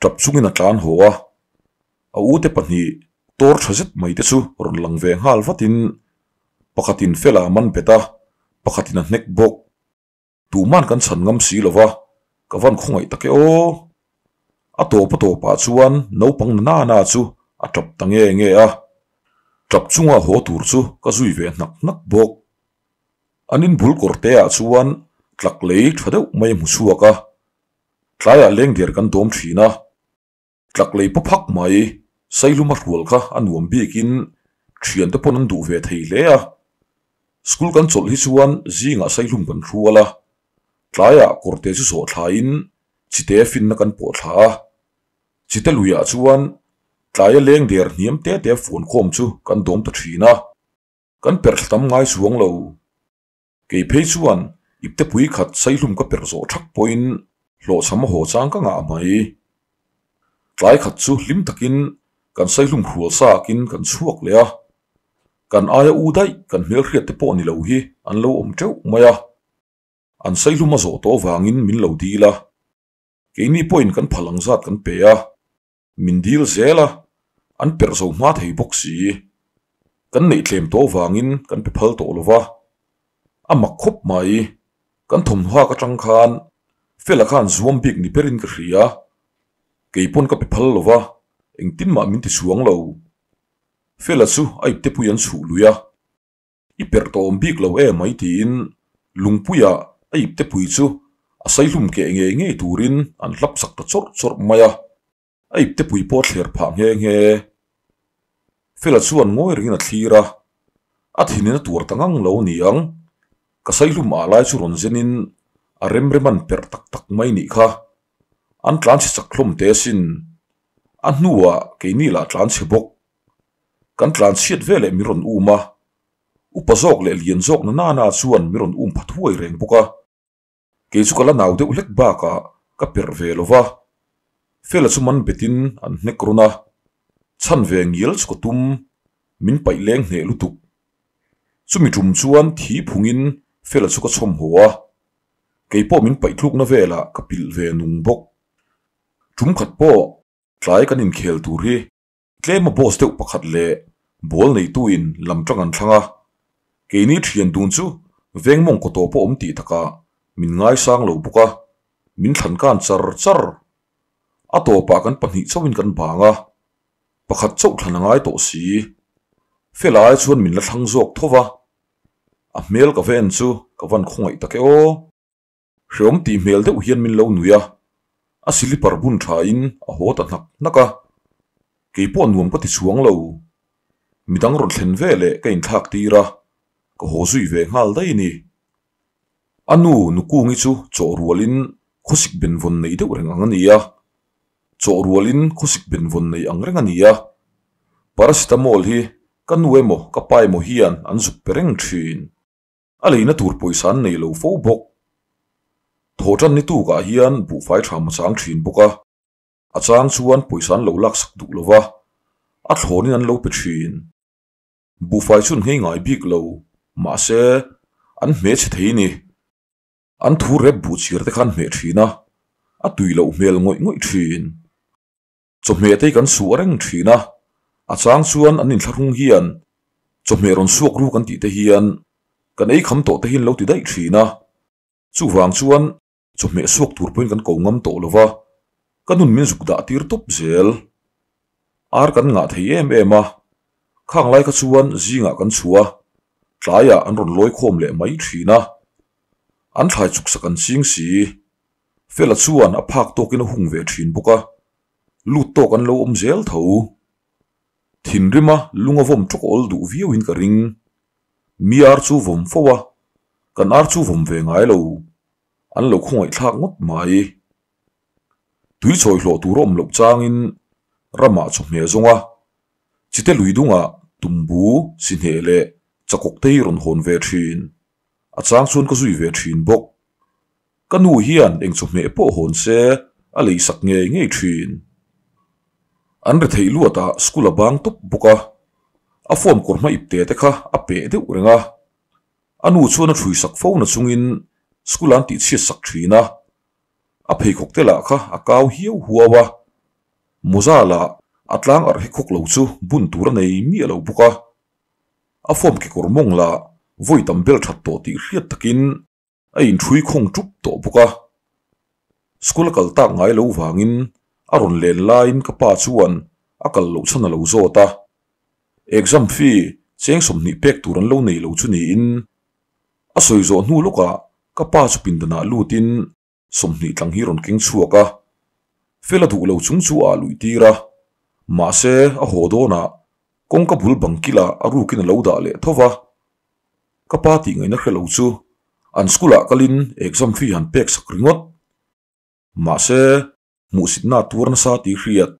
Tap chungin a tlan haw a. A ute pahnih tawr tha zet mai te chu rawn lang ve nghal vatin pakhatin Fela a man bet a, pakhatin a hnek bawk. Tuhman kan chhan ngam si lo va, ka van khawngaih tak e aw. A tawp a tawpah chuan naupang na na chu a tap ta nge nge a. Tap chunga haw tur chu ka zui ve hnak hnak bawk. An inbul kawr te ah chuan tlak lei tha deuh mai a hmu chhuak a, tlaiah lengder kan dawm thin a, tlak lei paw phak mai Saihlum a hrual kha a nuam bikin thiante pawn an duh ve thei hle a. School kan chawlh hi chuan zingah Saihlum kan hrual a, tlaiah kawrte chu zawh thlain chite finna kan pawh thla a, chite luiah chuan tlaia lengder hniam te te fuan khawm chu kan dawm ta thin a. Kan perh thla tam ngai chuang lo. Kei phei chuan ipte pui khat saihlum ka perh zawh thak pawhin hlawhchham a haw chang ka ngah mai. Tlai khat chu hlim takin kan saihlum hrual sa akin kan chhuak leh a. Kan aia u daih kan hmelhriat te pawh ni lo hi an lo awm teuh mai a. An saihlum a zawh tawh avangin min lo dil a. Keini pawhin kan phal ang zat kan pe a. Min dil zel a, an perh zo hma thei bawk si. Kan neih tlem tawh vangin kan pe phal tawh lo va. A mak khawp mai, kan thawmhnaw hak atang khan Fela khan zuam bik ni berin ka hria. Kei pawn ka pe phal lo va, engtin mah min ti chhuang lo. Fela chu a iptepui an chhuh lui a. I perh tawh awm bik lo e mai tiin lungpuia a iptepui chu a saihlum keh ngei ngei turin an hlap sak ta chawrh chawrh mai a, a iptepui pawh a thler phah nghe nghe. Fela chuan ngawi rengin a thlir a, a thinin a tuar ta ngang lo ni ang, ka saihlum ah lai chu rawn zenin a rem rem an perh tak tak mai nih kha, an tlanchhe chak hlawm teh asin, a hnuah keini lah tlanchhe bawk. Kan tlan chhiat ve leh min rawn um a, upa zawk leh lian zawk na nana chuan min rawn um pha thuai reng bawk a. Kei chu ka la nau deuh hlek bakah ka perh ve lo va, Fela chu man betin an hnek rawn a, chhan ve ngial chu ka tum, min paih leng hneh lutuk. Chumi tum chuan thi phungin Fela chu ka chhawm haw a, kei pawh min paih tlukna velah ka pilh ve nung bawk. Tum khat pawh tlai kan inkhel tur hi Tlema boss deuh pakhat leh ball neituin lam tang an thlang a, keini thian dun chu veng mawng kaw tawp a awm tih takah min ngaisang lo bawk a, min thlan kan char char. A tawpah kan pahnih chauhin kan bang a, pakhat chauh thlan a ngai tawh si. Fela ai chuan min la thlang zawk tho va, a hmel ka va en chu ka van khawngaih tak e aw. Hreawm tih hmel deuh hian min lo nui a, a silipar bun thain a haw ta hnak hnak a. Kei pawh nuam ka ti chhuang lo. Midang rawn thlen veleh ka inthlak tir a, ka haw zui ve nghal daih a ni. A nu Nukungi chu chawh rualin khawsik benvawn nei deuh reng ang a ni a. Chawh rualin khawsik benvawn nei ang reng a ni a. Paracetamol hi ka nu emaw ka pa emaw hian an zuk pe reng thin. A leina tur pawisa an nei lo fo bawk. Thawhtan ni tukah hian buhfai tha hmachang thin bawk a. A chang chuan pawisa an lo laksak duh lo va, a thlawnin an lo pe thin. Buhfai chu an nghei ngai bik lo, mahse, an hme chhe thei ni. An thu rep buh chhir te kha an hmeh thin a, a tui loh hmel ngawih ngawih thin. Chawhmeh te hi kan suah reng thin a, a chang chuan an inthlahrung hian chawhmeh rawn suak ru kan tih te hian kan ei kham tawh te hi an lo ti daih thin a, chuvang chuan Chawhmeh suak tur pawhin kan ko ngam tawh lo va, ka nun min zuk dah tir tawp zel. Ar kan ngah thei em em a, khang lai kha chuan zingah kan chhuah a, tlaiah an rawn lawi khawm leh mai thin a. An thlai chuk sak an ching si. Fela chuan a phak tawkin a hung ve thin bawk a, lut tawk an lo awm zel tho. Thinrima lung a vawm tawk awl duh viauin ka ring. Mi ar chu vawm fo a, kan ar chu vawm ve ngai lo. An lo khawngaihthlak ngawt mai. Tui chawi hlawh tur a awm loh changin ramah chawhmeh zawng a, chite lui dungah tumbu, sihneh leh chakawk te hi rawn hawn ve thin. A chang chuan ka zui ve thin bawk. Ka nu hian eng chawhmeh pawh hawn se a leisak ngei ngei thin. An retheih luatah school a bang tawp bawk a, a form kawr hma ipte te kha a peh deuh reng a. A nu chuan a ṭhui sak fo na chungin school an tihchhiat sak ṭhin a, a pheikhawk te lah kha a kau hiau huau a, mawza lah a tlang arh hi khawk lo chu bun tur a nei miah lo bawk a, a form kekawr mawng lah vawi tam bel ṭhat tawh tih hriat takin a inṭhui khawng ṭup tawh bawk a. School a kal tak ngai lo vangin a rawn len laiin ka pa chuan a kal loh chhan a lo zawt a. Exam fee cheng 20 pek tur an lo nei lo chu niin a sawi zawh hnu lawkah ka pa chu pindanah lutin 20 tlang hi rawn keng chhuak a. Fel a duh lo chung chu a luih tir a, mahse a haw dawnah kawngka bul bang kilah a rukin a lo dah leh tho va. Ka pa tih ngaihna hre lo chu an school ah kalin exam fee han pek sak ringawt. Mahse, hmuhsitna tuar nasa tih hriat.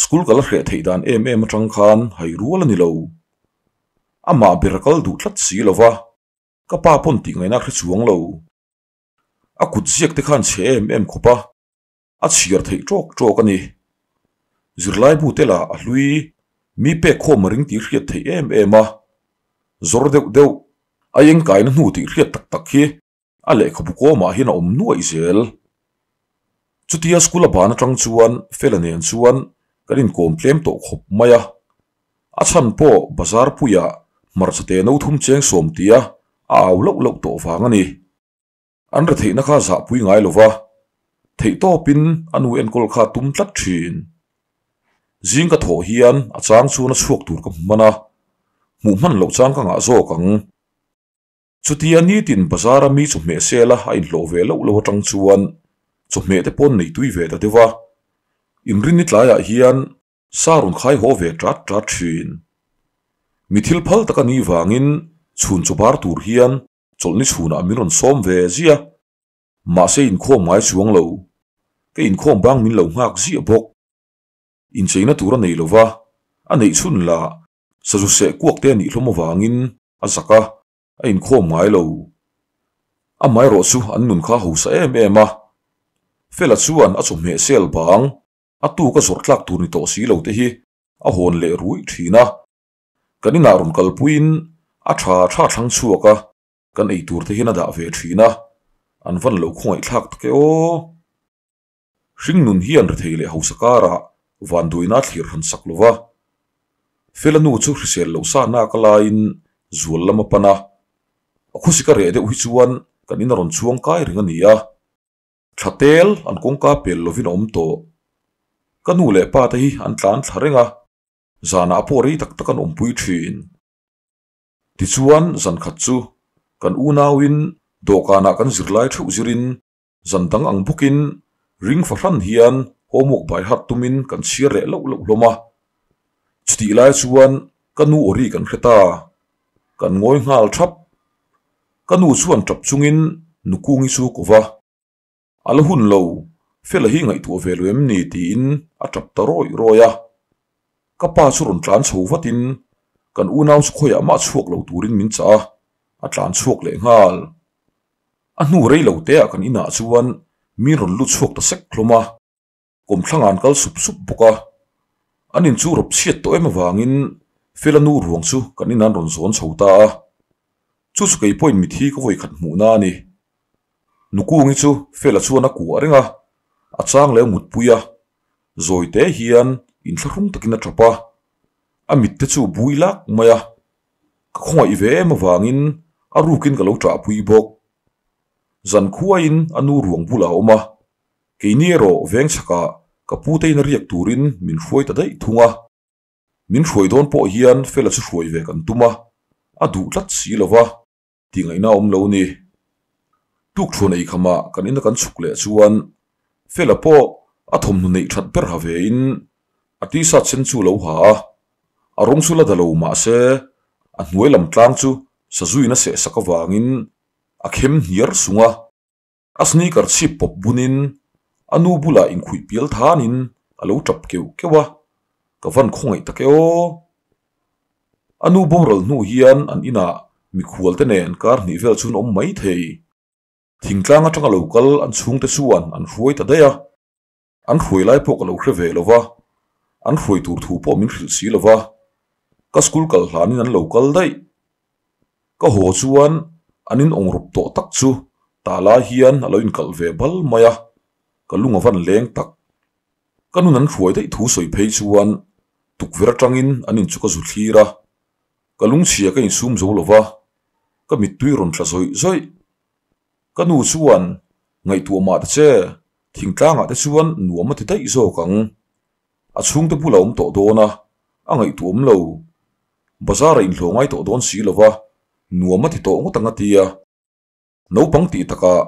School kal a hreh theih dan em em atang khan hai rual a ni lo. Amah ber a kal duh tlat si lo va, ka pa pawn tih ngaihna hre chuang lo. A kut ziak te khan chhe em em khawp a, a chhiar theih tawk tawk a ni. Zirlaibu te lah a hlui mi pek khawm a ring tih hriat theih em em a, zawr deuh deuh a engkaina hnu tih hriat tak tak hi a lehkhabu kawmah hian a awm nuaih zel. Chutia school a ban atang chuan Fela nen chuan kan inkawm tlem tawh khawp mai a, a chhan pawh bazar puiah hmarcha te no thum cheng sawm tia a au loh loh tawh vang a ni. An retheihna kha zahpui ngai lo va, theihtawpin a nu enkawl kha tum tlat thin. Zing ka thawh hian a chang chuan a chhuak tur ka hmu hman a, hmuh hman loh chang ka ngah zawk ang. Chutia nitin bazar a mi chawhmeh sela a inhlawh ve loh loh atang chuan chawhmeh te pawn nei tui ve ta deuh a, inrinni tlaiah hian sa rawn khai haw ve tat tat thin. Mi thil phal tak a nih vangin chhun chaw bar tur hian Chawlhni chhunah min rawn sawm ve ziah. Mahse inkhawm ngai chuang lo. Ka inkhawm bang min lo nghak ziah bawk. Incheina tur a nei lo va, a neih chhun lah sazu seh kuak te a nih hlawm avangin a zak a, a inkhawm ngai lo. Amaherawh chu an nun kha a hausa em em a. Fela chuan a chawhmeh sel bang, a tuk a zawrh tlak tur ni tawh si lo te hi a hawn leh ruih thin a. Kan inah rawn kalpuiin a tha tha thlang chhuak a, kan ei tur te hian a dah ve thin a, an van lo khawngaihthlak tak e aw. Hringnun hian rethei leh hausa karah vanduaina a thlir han sak lo va. Fela nu chu hrisel lo sa nak a laiin zual lam a pan a, a khawsik a reh deuh hi chuan kan in a rawn chhuang kai reng a ni a. Thla tel an kawngka pel lovin a awm tawh. Ka nu leh pa te hi an tlan thla reng a. Zanah pawh rei tak tak an awmpui thin. Tichuan zan khat chu kan unauin dawhkanah kan zirlai theuh zirin zan dang ang bawkin ring fahran hian homework by heart tumin kan chhiar leh loh loh hlawm a. Chutih lai chuan Ka nu aw ri kan hre ta. Kan ngawi nghal thap. Ka nu chuan tap chungin Nukungi chu ko va. A la hun lo, Fela hi ngaihtuah ve lo em ni tiin a tap ta rawih rawih a. Ka pa chu rawn tlan chho vatin kan unau chu khawiah mah chhuak lo turin min chah a, a tlan chhuak leh nghal. A hnu rei lo teah kan inah chuan min rawn lut chhuak ta sek hlawm a. Kawmthlang an kal sup sup bawk a, an in chu rawp chhiat tawh em avangin Fela nu ruang chu kan in an rawn zawn chho ta a, chu chu kei pawhin mithi ka vawi khat hmuhna a ni. Nukungi chu Fela chuan a kuah reng a, a chang leh a mutpui a, zawi te hian inthlahrung takin a tap a, a mit te chu bui lak mai a, ka khawngaih ve em avangin a rukin ka lo ṭahpui bawk. Zankhuain a nu ruang bulah a awm a, Keini erawh veng chhakah ka pute in a riak turin min hruai ta daih thung a. Min hruai dawn pawh hian Fela chu hruai ve kan tum a, a duh tlat si lo va, tih ngaihna a awm lo ni. Tukthuan ei khamah kan ina kan chhuk leh chuan Fela pawh a thawmhnaw neih that ber ha ve in a t-shirt sen chu lo ha a, a rawng chu la da lo mah se a hnuai lam tlang chu sazuin a sehsak avangin a khem hniar sung a. A sneaker chhip pawp bunin a nu bulah inkhuih pial thanin a lo tap keuh keuh a, ka van khawngaih tak e aw. A nu boral hnu hian an inah mikhual te nen kar hnih vel chun awm mai thei. Thingtlang atanga lo kal an chhungte chuan an hruai ta daih a, an hruai lai pawh ka lo hre ve lo va, an hruai tur thu pawh min hrilh si lo va, ka school kal hlanin an lo kal daih. Ka haw chuan an in awng rawp tawh tak chu tah lai hian a lo inkalh ve bal mai a, ka lung a van leng tak. Ka nun an hruai daih thu sawi phei chuan tukverh atangin an in chu ka zu thlir a, ka lungchhia ka insum zo lo va, ka mittui rawn tla zawih zawih. Ka nu chuan ngaihtuah mah ta che, thingtlangah te chuan nuam a ti daih zawk ang. A chhungte bulah a awm tawh dawn a, a ngaihtuah awm lo. Bazar a inhlawh ngai tawh dawn si lo va, nuam a ti tawh ngawt ang a ti a. Naupang tih takah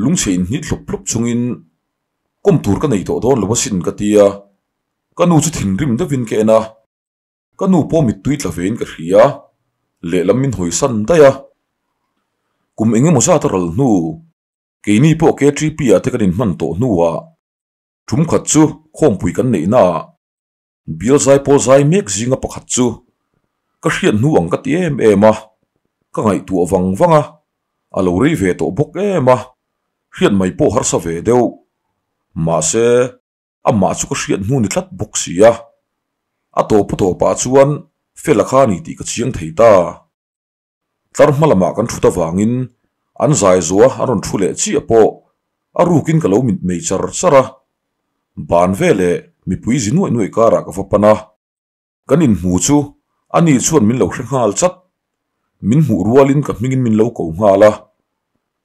lungchhe inhnit hlup hlup chungin kawm tur ka nei tawh dawn lo asin ka ti a, ka nu chu thinrim deuhin ka en a. Ka nu pawh mittui tla vein ka hria, lehlam min hawisan daih a. Kum eng emaw zat a ral hnu, keini pawh KTP ah te kan inhman tawh hnuah tum khat chu khawmpui kan neihnaah bial zai pawl zai mek zinga pakhat chu ka hriat hnu ang ka ti em em a, ka ngaihtuah vang vang a, a lo rei ve tawh bawk em a, hriat mai pawh harsa ve deuh. Mahse. Amah chu ka hriat hnu ni tlat bawk si a, a tawp a tawpah chuan Fela kha a ni tih ka chiang thei ta. Tlar hma lamah kan thut avangin an zai zuah an rawn thu leh chiah pawh a rukin ka lo mit mei char char a, ban veleh mipui zi nuaih nuaih karah ka va pan a. Kan inhmu chu ani chuan min lo hre nghal chat. Min hmuh rualin ka hmingin min lo ko nghal a,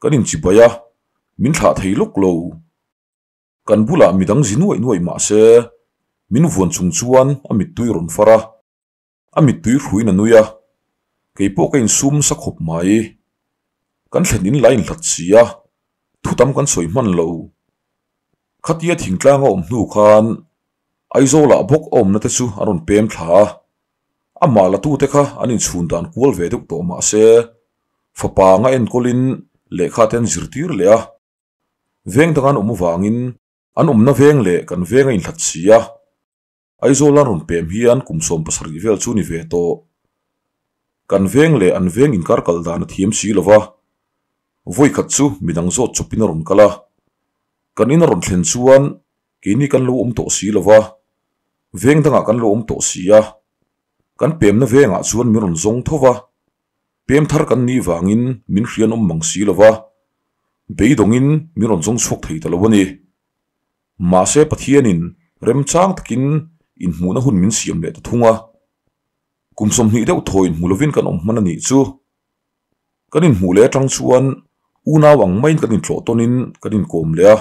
kan inchibai a, min thlah thei lawk lo. Kan bulah midang zi nuaih nuaih mah se, min vuan chung chuan a mittui rawn far a, a mittui hruiin a nui a, kei pawh ka insum nasa khawp mai. Kan thlen in la inhlat si a, thu tam kan sawi hman lo. Khatia thingtlang a awm hnu khan Aizawlah bawk a awmna te chu a rawn pem thla a, amah latute kha an inchhun dan kual ve deuh tawh mah se, fapa anga enkawlin lehkha te an zirtir leh a. Veng dang an awm avangin an awmna veng leh kan veng a inhlat si a, Aizawl an rawn pem hian kum 70 vel chu ni ve tawh. Kan veng leh an veng inkar kal dan a thiam si lo va, vawikhat chu midang zawt chawpin a rawn kal a, kan in a rawn thlen chuan keini kan lo awm tawh si lo va, veng dangah kan lo awm tawh si a, kan pemna vengah chuan min rawn zawng tho va. Pem thar kan nih vangin min hrian awm mang si lo va, beidawngin min rawn zawng chhuak thei ta lo a ni. Mahse Pathianin remchang takin inhmuhna hun min siam leh ta thung a. Kum 20 deuh thaw inhmu lovin kan awm hman a nih chu. Kan inhmuh leh atang chuan unau ang maiin kan intlawh tawnin kan inkawm leh a.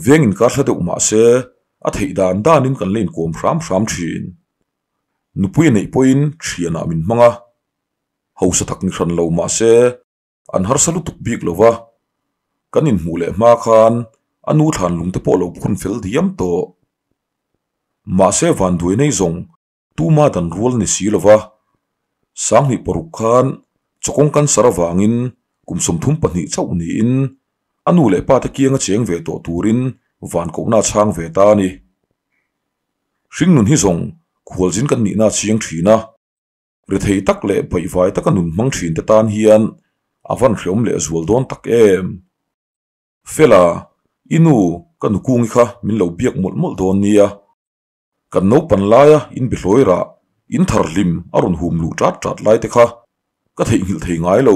Veng inkar hla deuh mahse a theih dan danin kan la inkawm hram hram thin. Nupui a neih pawhin thianah min hmang a, hausa tak ni hran lo mah se an harsa lutuk bik lo va, kan inhmuh leh hma khan a nu thlan lung te pawh lo phun fel diam tawh. Mahse vanduai nei zawng Tuma dan rual ni si lova, 2006 khan chawkawng cancer avangin kum 32 chauh niin a nu leh pa te kianga cheng ve tawh turin van kohna a chhang ve ta a ni. Hringnun hi zawng khualzin kan nihna a chiang thin a. Rethei tak leh baihvai taka nun hmang thin te tan hian a van hreawm leh zual dawn tak em? Fela, i nu ka nukungi kha min lo biak mawlh mawlh dawn nia. Kan naupan laia in bihlawi rah, in thar hlim a rawn hum luh ṭat ṭat lai te kha ka theihnghilh thei ngai lo.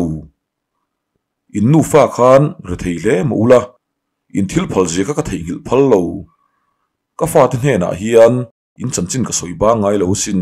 In nufa khan rethei hle mah ula, in thil phal zia kha ka theihnghilh phal lo. Ka fate hnenah hian in chanchin ka sawi bang ngai lo sin.